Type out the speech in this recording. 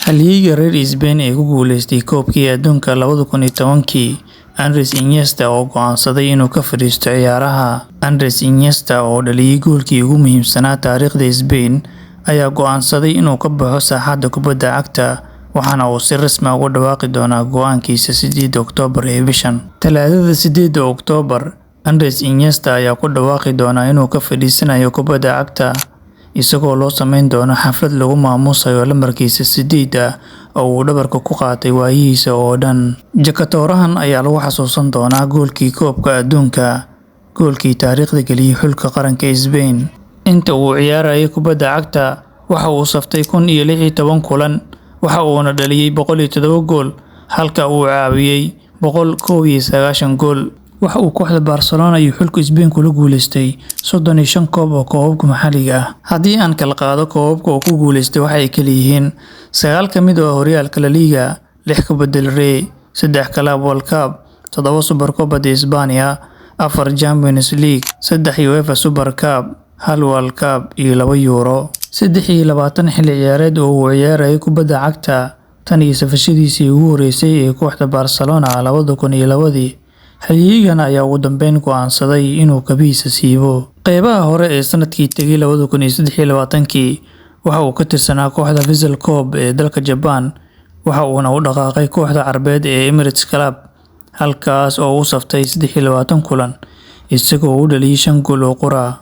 Halyeyga reer Spain ee ku guuleystay Koobkii Adduunka 2010-kii Andres Iniesta oo go'aansaday inuu ka fariisto ciyaaraha. Andres Iniesta oo dhaliyay goolkii ugu muhiimsanaa taariikhda Spain ayaa go'aansaday inuu ka baxo saaxadda kubadda cagta, waxaana uu si rasmi ah ugu dhawaaqi doonaa go'aankiisa 8 Oktoobar ee bishan. Talaadada 8 Oktoobar, Andres Iniesta ayaa ku dhawaaqi doona inuu ka fadhiisanayo kubadda cagta, isagoo loo sameyn doono xaflad lagu maamuusayo lambarkiisa 8 oo uu dhabarka ku qaatay waayihiisa oo dhan. Jakatoorahan ayaa lagu xasuusan doonaa goolkii Koobka Adduunka, goolkii taariikhda geliyay xulka qaranka Spain. Inta uu ciyaarayay kubadda cagta, waxa uu saftay 1016 kulan, waxa uuna dhaliyay 107 gool, halka uu caawiyay 191 gool. Waxa uu kooxda Barcelona iyo xulka Spain kula guuleystay 35 koob oo koobabka maxalliga ah. Haddii aan kala qaado koobabka uu ku guuleystay, waxa ay kala yihiin: 9 ka mid ah horyaalka La Liga, 6 Copa del Rey, 3 Club World Cup, 7 Supercopa de España, 4 Champions League, 3 UEFA Super Cup, 1 World Cup iyo 2 Euro. 23 xilli ciyaareed oo uu ciyaarayay kubadda cagta tan iyo safashadiisii ugu horeysay ee kooxda Barcelona 2002-dii, halyeygan ayaa ugu dambeyn go'aansaday inuu kabihiisa siibo. Qeybaha hore ee sanadkii tegay 2023-kii, waxa uu ka tirsanaa kooxda Vissel Kobe ee dalka Japan, waxa uuna u dhaqaaqay kooxda Carbeed ee Emirates Club, halkaas oo uu saftay 23 kulan, isagoo u dhaliyay 5 gool oo qura.